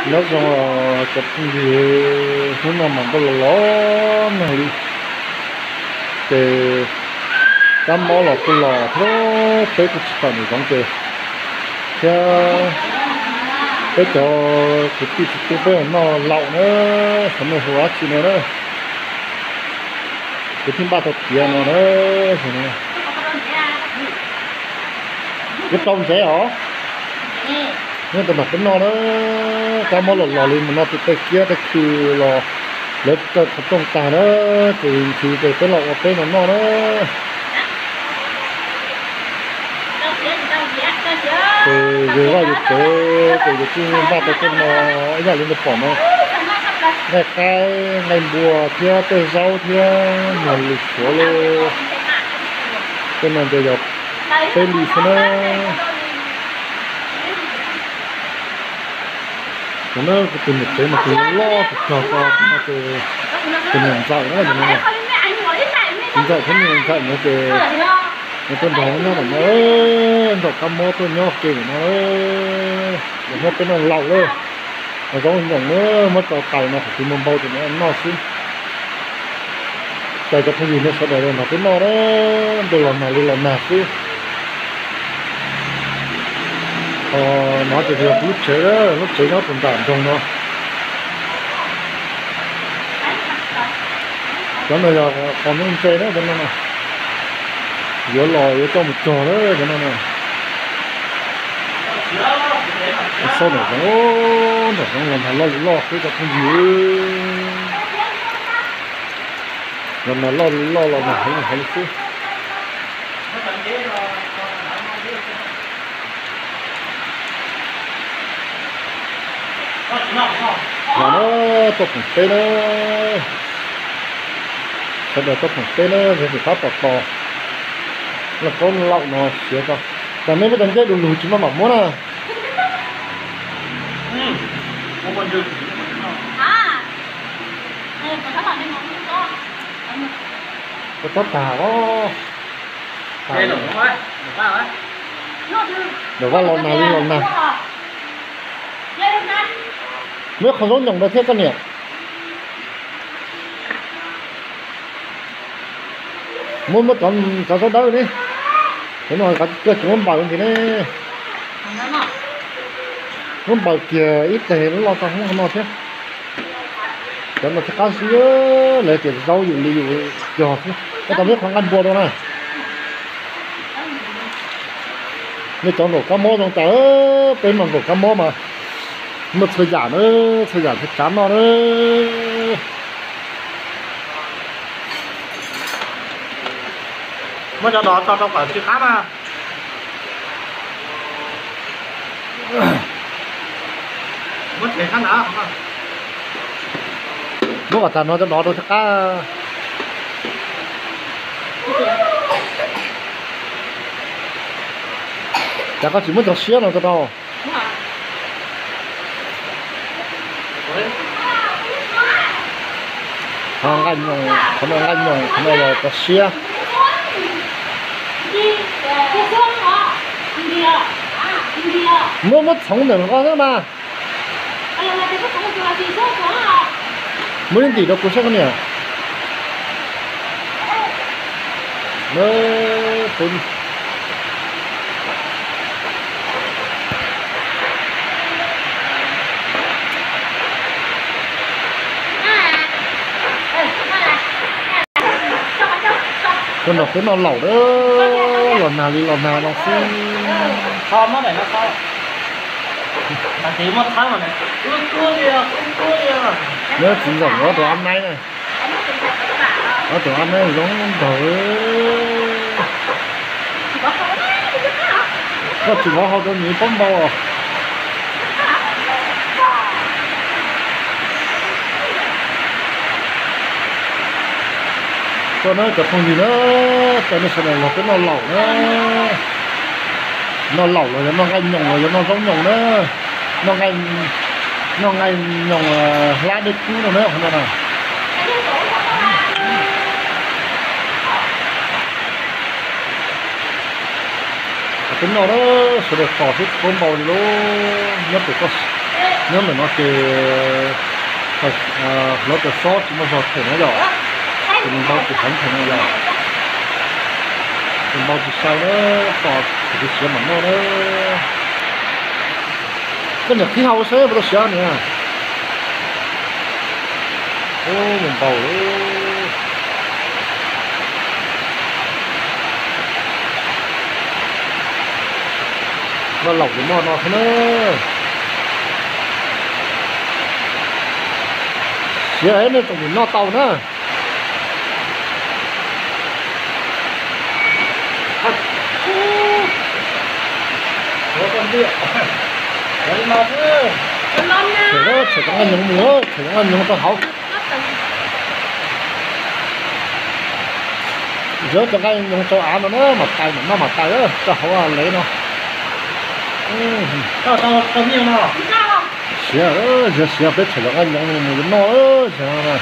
Nyob zoo cov phooj ywg, hnub no mas npaj los los nag li, ces kab mob los kuj los thiab, peb kuj tsis tau nws zoov ces thiab peb cov kwv tij txiv tub peb noj laum na, xyov nej hu dab tsi no na, kuv thiaj npaj tau tiav no na. Kuv rau ntsev os. Nyob rau nram peb noj na, kab mob los los li mus no tus tej kiab tej khw los lawv kaw qhov rooj tag na, ces ntshe ces peb los ua peb no noj na. Ces yus vaj yus tsev ces yus kuj npaj tau tej no ib yam li nej pom no, nqaij qaib nqaij npua thiab tej zaub thiab niag lus suav li, tej no ces yog peb li xwb na. Tus na kuv tus niam tsev mas tus loj tus cog ko no ces tus niam ntxawm na, tus ntxawm thiab niag ntxawm no ces nws tuaj nrog nyob ntawm no, nrog kab mob tuaj nyob ke ntawm no, nyob peb noj laum lawm. Zaub nyoos na, muab rau tais no thaum twg muaj npau ces noj xwb. Cais cov phooj ywg nej sawv daws nrog peb noj na, npaj los nag li los nag xwb. No ces yog kuv lub tsev, lub tsev nyob rau nram nroog no. Cov no yog qos nyuj ntse na cov no na. Yuav los yuav coj mus cog na cov no na. Xauj nram zoov, nram zoov los nag loj li loj xwb cov phooj ywg. Los nag loj li loj los nag heev heev xwb. Los na, tuaj koom teb na. Sawv daws tuaj koom teb na, yog tus pab tos tos. Lauj kaub laum no siav tso. Cas nej muab cov nceb du lug tsis maj mam muab na. Koj tab tag os. Nram vaj los nag li los nag. Muab qhov zaub nyoos rau thiab koj niam. Muab, muab cov, cov zaub dawb ne. Cov no koj tsis muab npaws ntxiv ne. Muab npaws kiag ib teg loj tau hoob no thiab. Cov no thiaj qab zib, lawv tias zaub yus li yus cog xwb. Koj tau muab qhov nqaij npua rau na. Nej cov nkaum kab mob zoo cas, peb mas nkaum kab mob mas muaj txhua yam na, txhua yam txhua tsav noj na. Muab cov dov tso rau kom tsis qab na. Muab kom tag no cov dov rau thiaj qab. Cas koj tsis muab cov siab no rau rau. Qhov nqaij nyoos, qhov no nqaij nyoos, qhov no yog cov siab. Muab, muab txhoov ntawm nqo xwb mas. Muab ib ntim rau kuv saib koj niam. Tuaj nrog peb noj laum na, los nag li los nag no xwb. Neb txiv ntxawm ob tug ab naib na. Ob tug ab naib zoo nraug. Koj tsis hnov hau rau nws paub npau os. Koj na cov phooj ywg na, coj nej sawv daws los peb noj laum na. Noj laum los yog noj nqaij nyoos los yog noj zaub nyoos na. Noj nqaij, noj nqaij nyoos hlab dej kub no na, qhov no na. Peb noj na, sawv daws tos xwb tsis paub npau li lauj. Nyob pem koj, Nyob ntawm no ces hluav taws xob tsis muaj zog them na yom, ces nws npau tsis heev them no yom, ces npau tsis sai na, tos thaum twg siav mam noj na. Koj niam qhib hau saib puas tau siav niam. Ub, mus npau lawm. Noj laum ces noj no thiab na. Siav nej tsoom niam noj tau na. Tshem, tshem cov nqaij nyoos mus, tshem cov nqaij nyoos rau hauv. Zov cov nqaij nyoos rau av no na, mam tais, mam noj mam tais rau hauv lev no. Siav, siav, siav, peb tshem cov nqaij nyoos mus yuav noj, siav no na.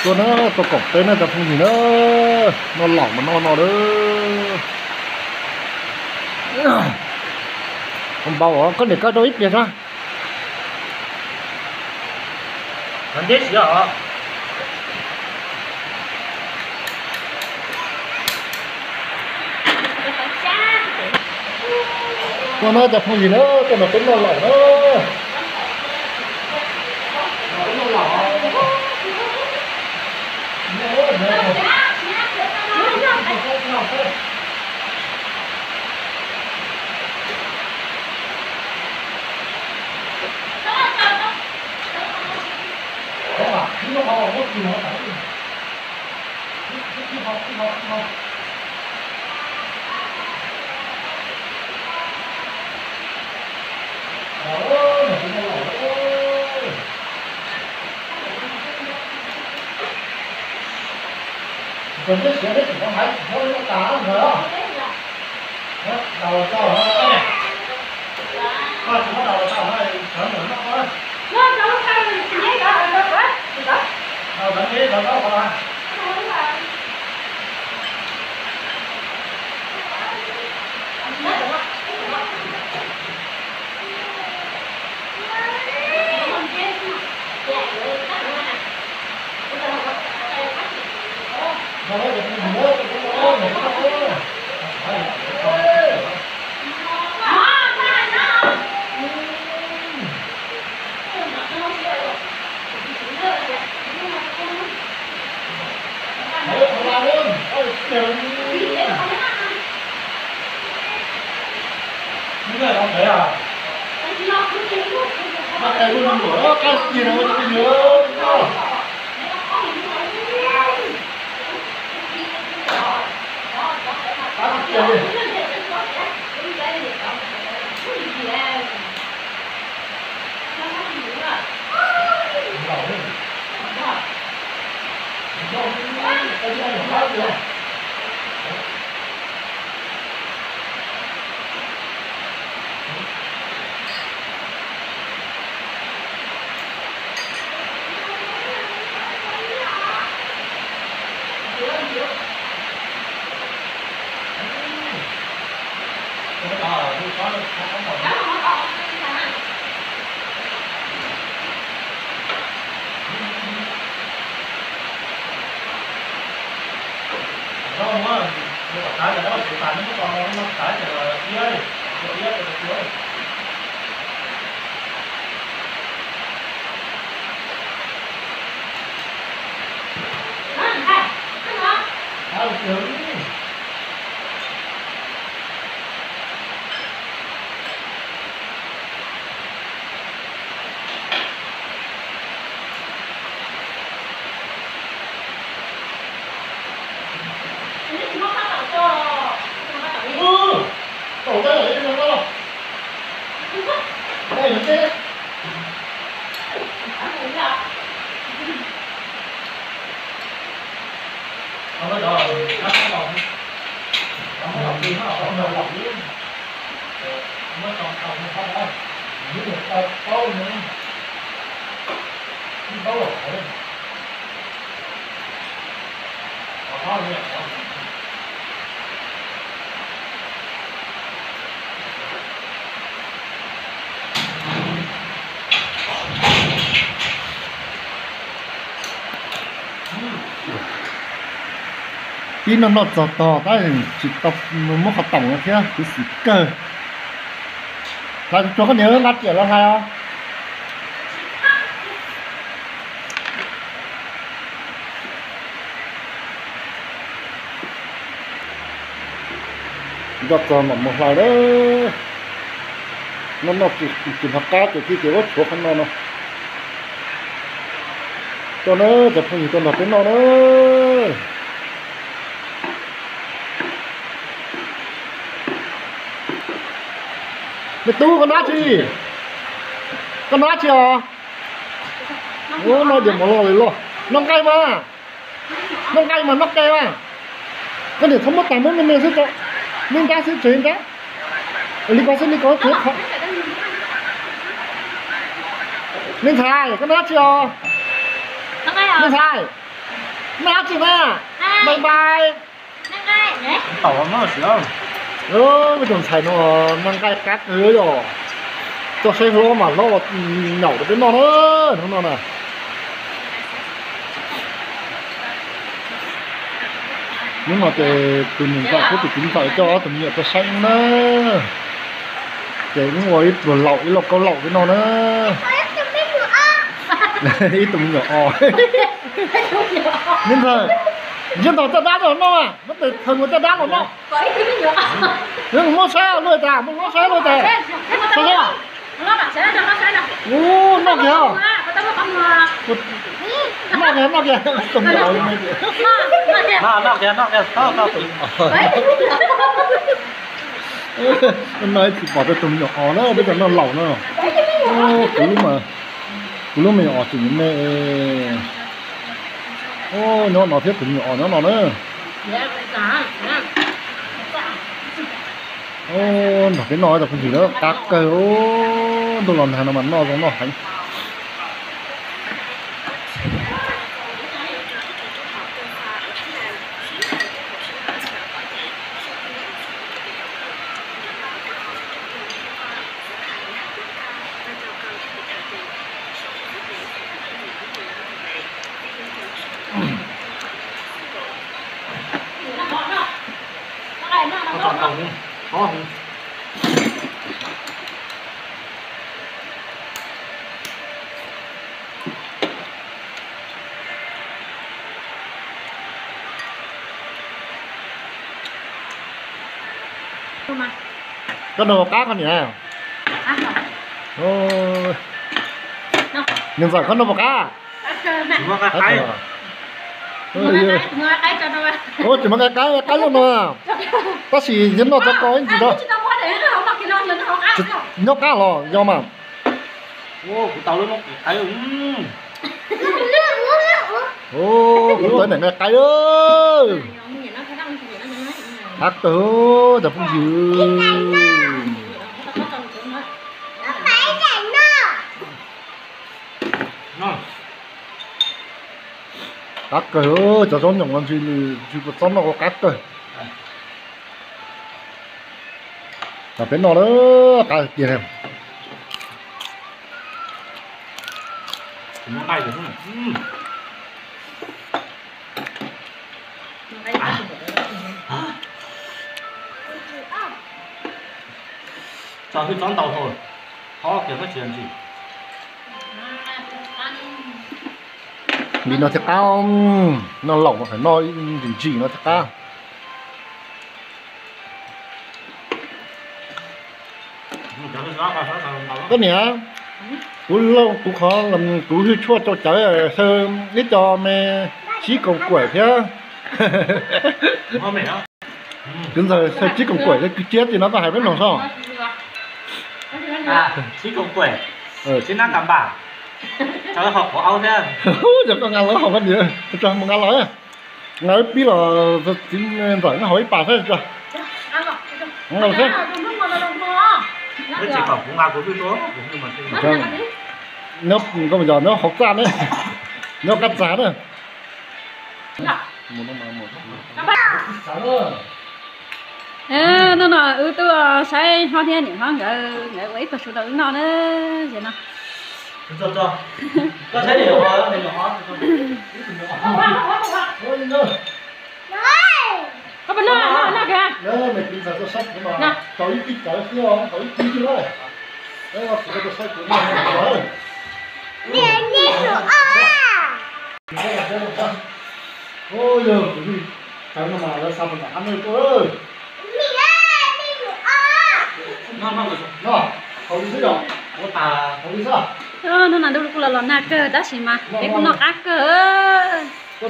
Tuaj na, tuaj koom peb na cov phooj ywg na, noj laum mas noj no lawm. Npau os, koj niam kaw rau ib pliag na. Tuaj na cov phooj ywg na, tuaj nrog peb noj laum na. Cov neb siav neb tseem tau hais tsis txhob noj tas ntawd. Daus los tso, koj tsis muab daus los tso, sawv ntawm noj. Daus ntawd neb daus noj qhov los. Pib noj noj txog tog tab tsis tau muab qhov toom no thiab, kuv xim kawg. Hlais tsuag koj niam, nqa riam los hlais os. Noj txog mam mus hlais lawm. Noj noj tsis hnov qab ces thiaj tias ua tshuav qhov no no. Coj na, cov phooj ywg, coj nrog peb noj na. Me tub, koj noj dab tsi? Koj noj dab tsi os? Ua no ces mov loj li loj. Noj nqaij mas. Noj nqaij mas noj qe mas. Koj niam txhob muab tas, muab me me xwb tso. Neb nrab xwb, tseg nrab. Li ko xwb, li ko tseg qhov. Me ntxhais, koj noj dab tsi os? Me ntxhais, noj dab tsi na? Npai npai. Me tus ntxhais no noj nqaij qab kawg yom. Txoj saib hlob mas hlob los nyaum rau peb noj na, hnub no na. Hnub no ces tus niam ntxawm thiab tus txiv ntxawm coj ob tug me nyuam tuaj saib na. Ces wb ua ib pluag laum ib lauj kaub laum peb noj na. Ib tug me nyuam os. Me ntxhais, nyob ntawm caj dab los noj, muab tes thawj mus caj dab los noj. Muab saib luaj tas, muab saib luaj tas. Ub, noj kiag. Noj kiag, noj kiag. Tus me nyuam os. No ib tsis pom rau tus me nyuam os na, peb cov noj laum no. Kuv lub, kuv lub me nyuam os tseem me. Nyob no thiab, tus me nyuam os nyob no na. Nrog peb noj cov phooj ywg na, qab kawg. Ntuj los nag no mas noj zoo noj heev. Koj noj puas qab koj niam? Niam ntxawm, koj noj puas qab? Tsis muaj nqaij qab, qab loj no. Tab sis yog noj tau ko ib ntsis rau. Nyob qab los yog mas. Kuv tau niam nqaij qaib. Qab kawg cov phooj ywg. Qab kawg, cov zaub nyoom no ntshe kua txob noj ua qab kawg. Peb noj lawm, qab tiag. Tso hwj tsob ntau hos, qhov kiag koj tsis ntsim. Li no thiaj qab, noj laum mas phải noj ntsim ntsim no thiaj qab. Koj niam, kuv lauj, kuv qhov, kuv hwj tshuaj rau cawv xaw ib co me sib koom kuam thiab. Kuv ntxawg xaw sib koom kuam thiab kwv txiab tsi no koj hais peb mloog soj. Sib koom kuam, sib nab ka npam, rau qhov quav aub thiab. Yog koj nqa los hauv koj niam, mus nqa los. Nqa ib pib los txiv ntxawm nyob hauv ib pas thiab. Nqa los thiab. Nyob koj yog nyob hauv txaj ne, nyob qab txag na. Hnub no wb tuaj saib hlob thiab niam hlob nkawd, nkawd ua ib tug su rau wb noj na. Ces no Hnub no kuj los los nag kawg tab sis mas peb kuj noj qab kawg. Ob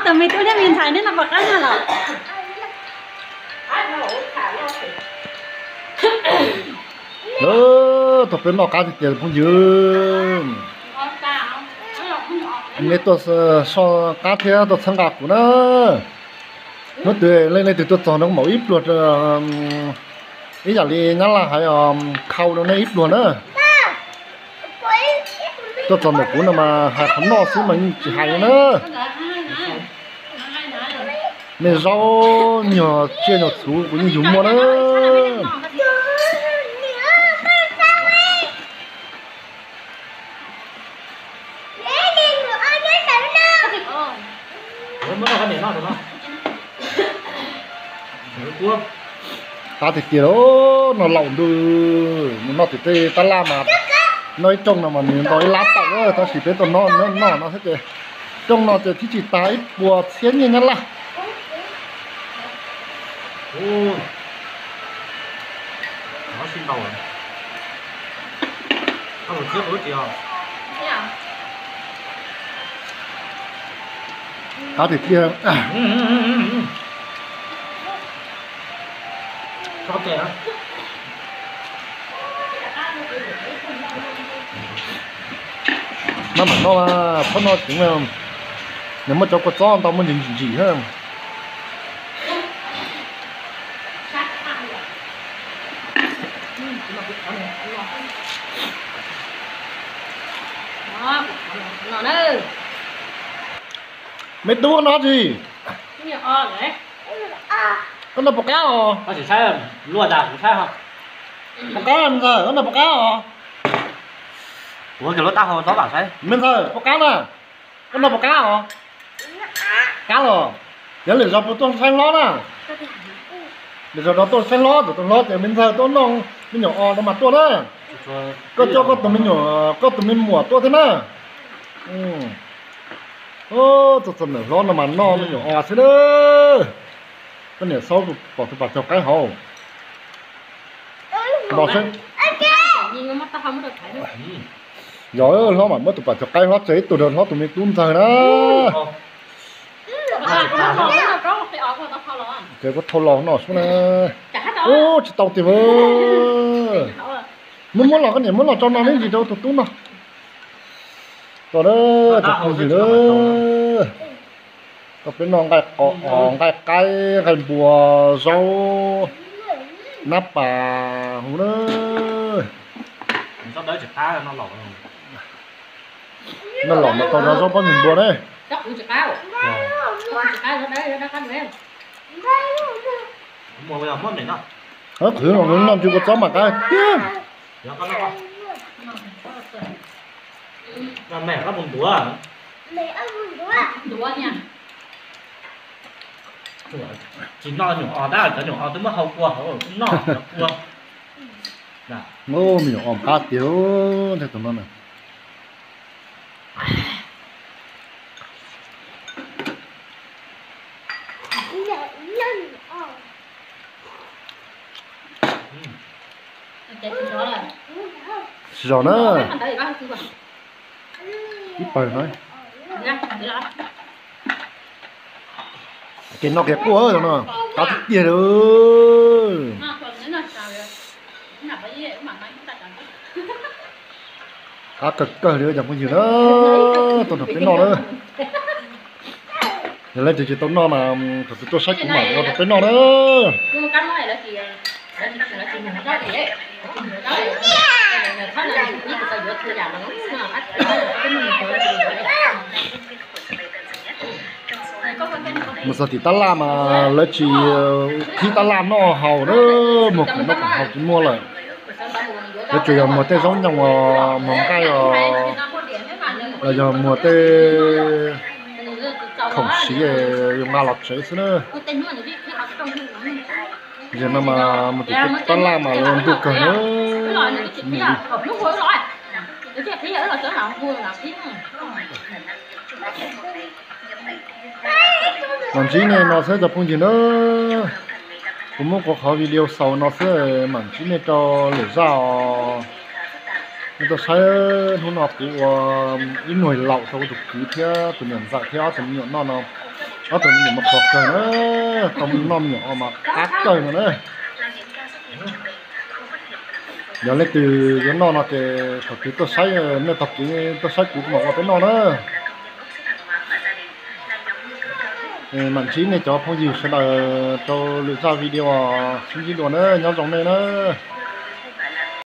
tug me tub thiab me ntxhais neb no puas qab nag los? Thaum peb noj qab tiag tiag phooj ywg. Neb tuaj soj qab thiab tuaj txhawb nqa kuv na. Hnub twg leej twg tuaj txog no kuv mam ib pluag, ib yam li nyab laj hais, khau rau nej ib pluag na. Tuaj txog ntawm kuv no mas hais qhov noj xwb mas yeej tsis hais li na. Nej zaub nyuag tsiaj nyuag txhuv kuv yeej yug muaj na. Qab tiag tiag, noj laus ntuj, mus noj tim tej tab laj mas noj ib rooj no mas nws nto ib lab tawm, tab sis peb tuaj noj noj no thiab ces rooj no ces twb tsis tas ib puas txhiab nyiaj nyab laj. Qab tiag tiag. Maj mam noj, txhob noj coob, nws muaj cov kua txob ntau muaj ntsis ntsim ntsim thiab. Me tub, koj noj tsis? Koj noj puas qab os? Puas qab, me ntxawg, koj noj puas qab os? Me ntxawg, puas qab na? Koj noj puas qab os? Qab los. Yog lwm zaus puas tuaj saib hlob na? Lwm zaus no tuaj saib hlob, tus hlob ces me ntxawg tuaj noj me nyuam os no mas tuaj na. Koj coj koj tus me nyuam, koj tus me muam tuaj thiab na. Txog txog ntawm hlob no mas noj me nyuam os xwb na. Koj niam, xaub pom tus pas cog qaib hauv. Yog hlob mam muab tus pas cog qaib hlob tseg ib tug rau hlob tus me tub ntxawg na. Ces kuv thau los no xwb na. Ub, tsis tau tiag. Muab muab los, koj niam muab los tso no neb ntsis rau tus tub no. Tos na, tus phooj ywg na. Tau peb noj nqaij qos, nqaij qaib, nqaij npua, zaub, nab pas huv na. Noj los mas tau zaub pob npua ne. Qhwv los noj ntsis kua txob mas qab tiag. Tsis noj nyuam os, tab cov nyuam os twb muab hau kua hauv, noj cov kua. Ub, me nyuam os qab tiag, tus no na. Tsis zos na. Ib pawg no. Kev noj kev quaj no, qab tiag tiag li. Qab kawg kawg li cov phooj ywg na, tuaj nrog peb noj na. Yog leej twg tsis tau noj mas thaum twg tuaj saib kuv mam ua rau peb noj na. Mus txog tim tab laj mas lawv tsis qhib tab laj noj haus na, muag khoom noj khoom haus tsis muaj lawm. Lawv tsuas yog muag tej zaub nyoos, muag nqaij os, los yog muag tej khoom siv yuav nqa los tsev xwb na. Yog no mas mus tim tab laj mas lawv ntuj kawg na, tsis muag li. Mam ntsib nej no xwb cov phooj ywg na. Kuv muab kuv qhov video xaus no xwb, mam ntsib nej rau lwm zaj os. Nej tuaj saib hnub no kuv ua ib nuag laum rau kuv tus kwv thiab tus niam ntxawm thiab ob tug me nyuam noj no. Ob tug me nyuam mas qhuav kawg na, tau noj me nyuam os mas qab kawg no na. Yog leej twg yuav noj no ces thaum twg tuaj saib, nej tog kev tuaj saib kuv kuv mam ua peb noj na. Mam ntsib nej cov phooj ywg sawv daws rau lwm zaj video, sib ntsib dua na, nyob zoo nej na.